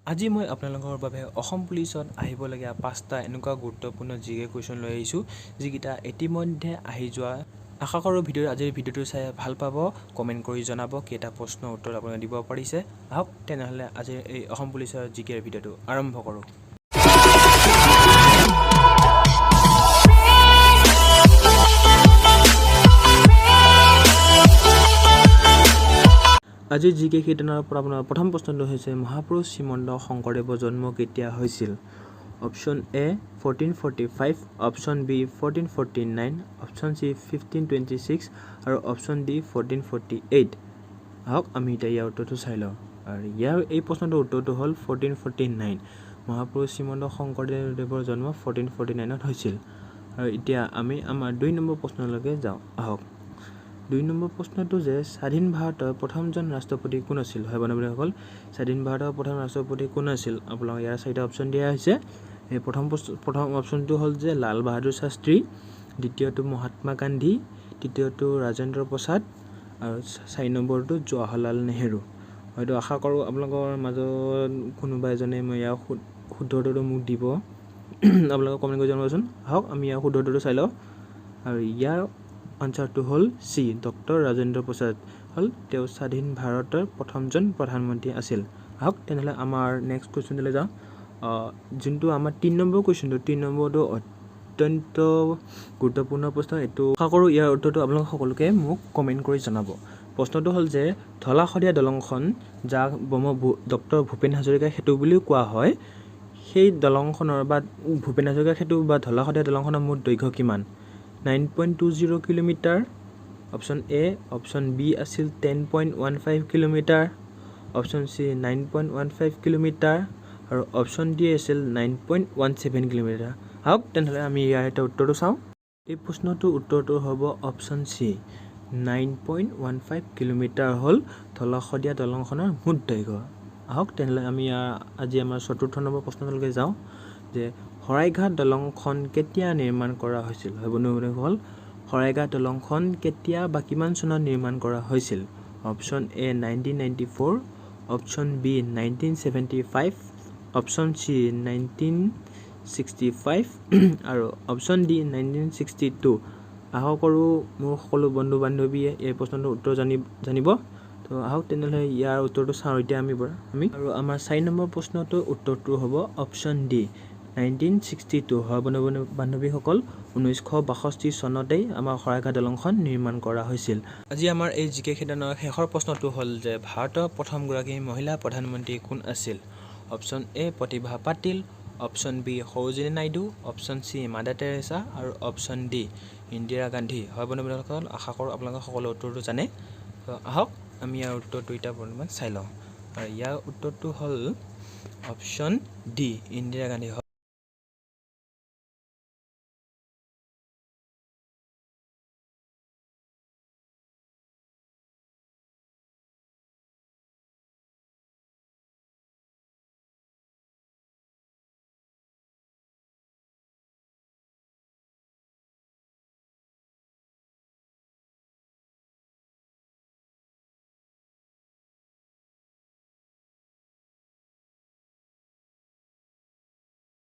আজি মই আপোনালোকৰ বাবে অসম পুলিচত আহিবলগীয়া পাঁচটা এনেকুৱা গুৰুত্বপূৰ্ণ জিকে কুৱেশ্যন লৈ আহিছোঁ, যিকেইটা ইতিমধ্যে আহি যোৱা। আশা কৰোঁ আজিৰ ভিডিঅ'টো চাই ভাল পাব। কমেণ্ট কৰি জনাব কেইটা প্ৰশ্নৰ উত্তৰ আপোনালোকে দিব পাৰিছে। আহক তেনেহ'লে, আজিৰ এই অসম পুলিচৰ জিকেৰ ভিডিঅ'টো আৰম্ভ কৰোঁ। আজিৰ জি কে কীৰ্তনৰ পৰা আপোনাৰ প্ৰথম প্ৰশ্নটো হৈছে, মহাপুৰুষ শ্ৰীমন্ত শংকৰদেৱৰ জন্ম কেতিয়া হৈছিল? Option A 1445, option B 1449, option C 1526 আৰু অপশ্যন ডি 1448। আহক, আমি এতিয়া ইয়াৰ উত্তৰটো চাই লওঁ। আৰু এই প্ৰশ্নটোৰ উত্তৰটো হ'ল 1449। মহাপুৰুষ শ্ৰীমন্ত শংকৰদেৱৰ জন্ম 1449ত হৈছিল। আৰু এতিয়া আমি আমাৰ দুই নম্বৰ প্ৰশ্নলৈকে যাওঁ আহক। দুই নম্বৰ প্ৰশ্নটো যে স্বাধীন ভাৰতৰ প্ৰথমজন ৰাষ্ট্ৰপতি কোন আছিল? হয় বন্ধু বান্ধৱীসকল, স্বাধীন ভাৰতৰ প্ৰথম ৰাষ্ট্ৰপতি কোন আছিল? আপোনালোকক ইয়াৰ চাৰিটা অপশ্যন দিয়া হৈছে। এই প্ৰথম প্ৰশ্ন, প্ৰথম অপশ্যনটো হ'ল যে লাল বাহাদুৰ শাস্ত্ৰী, দ্বিতীয়টো মহাত্মা গান্ধী, তৃতীয়টো ৰাজেন্দ্ৰ প্ৰসাদ আৰু চাৰি নম্বৰটো জৱাহৰলাল নেহেৰু। হয়তো আশা কৰোঁ আপোনালোকৰ মাজত কোনোবা এজনে মই ইয়াৰ শুদ্ধ উত্তৰটো মোক দিব। আপোনালোকে কমেণ্ট কৰি জনাবচোন। আহক, আমি ইয়াৰ শুদ্ধ উত্তৰটো চাই লওঁ। আৰু ইয়াৰ আনচাৰটো হ'ল চি, ডক্টৰ ৰাজেন্দ্ৰ প্ৰসাদ হ'ল তেওঁ স্বাধীন ভাৰতৰ প্ৰথমজন প্ৰধানমন্ত্ৰী আছিল। আহক তেনেহ'লে, আমাৰ নেক্সট কুৱেশ্যনটোলৈ যাওঁ। যোনটো আমাৰ তিনি নম্বৰ কুৱেশ্যনটো, তিনি নম্বৰটো অত্যন্ত গুৰুত্বপূৰ্ণ প্ৰশ্ন এইটো। আশা কৰোঁ ইয়াৰ উত্তৰটো আপোনালোক সকলোকে মোক কমেণ্ট কৰি জনাব। প্ৰশ্নটো হ'ল যে ঢলা শদিয়া দলংখন, যাক ব্ৰহ্ম ডক্টৰ ভূপেন হাজৰিকা সেতু বুলিও কোৱা হয়, সেই দলংখনৰ বা ভূপেন হাজৰিকা সেতু বা ঢলা শদিয়া দলংখনৰ মুঠ দৈৰ্ঘ্য কিমান? 9.20 kilometre option A, option B আছিল 10.15 kilometre, option C 9.15 kilometre আৰু অপশ্যন ডি আছিল 9.17 কিলোমিটাৰ। আহক তেনেহ'লে, আমি ইয়াৰ এটা উত্তৰটো চাওঁ। এই প্ৰশ্নটোৰ উত্তৰটো হ'ব option C, 9.15 kilometre হ'ল ঢলা শদিয়া দলংখনৰ মুঠ দৈৰ্ঘ্য। আহক তেনেহ'লে, আমি ইয়াৰ আজি আমাৰ চতুৰ্থ নম্বৰ প্ৰশ্নটোলৈকে যাওঁ যে শৰাইঘাট দলংখন কেতিয়া নিৰ্মাণ কৰা হৈছিল? হয় বন্ধু বান্ধৱীসকল, শৰাইঘাট দলংখন কেতিয়া বা কিমান চনত নিৰ্মাণ কৰা হৈছিল? Option A 1994, option B 1975, option C 1965 আৰু অপশ্যন ডি 1962। আশা কৰোঁ মোৰ সকলো বন্ধু বান্ধৱীয়ে এই প্ৰশ্নটোৰ উত্তৰ জানিব। তো আহক তেনেহ'লে, ইয়াৰ উত্তৰটো চাওঁ এতিয়া আমি। আৰু আমাৰ চাৰি নম্বৰ প্ৰশ্নটোৰ উত্তৰটো হ'ব অপশ্যন ডি 1962। হয় বন্ধু বান্ধৱীসকল, 1962 চনতেই আমাৰ শৰাইঘাট দলংখন নিৰ্মাণ কৰা হৈছিল। আজি আমাৰ এই জি কে খেদনৰ শেষৰ প্ৰশ্নটো হ'ল যে ভাৰতৰ প্ৰথমগৰাকী মহিলা প্ৰধানমন্ত্ৰী কোন আছিল? Option A Pratibha Patil, option B Sarojini Naidu, option C mother Teresa আৰু অপশ্যন ডি ইন্দিৰা গান্ধী। হয় বন্ধু বান্ধৱীসকল, আশা কৰোঁ আপোনালোকে সকলো উত্তৰটো জানে। তো আহক, আমি ইয়াৰ উত্তৰটো এতিয়া বৰ্তমান চাই লওঁ। আৰু ইয়াৰ উত্তৰটো হ'ল অপশ্যন ডি ইন্দিৰা গান্ধী।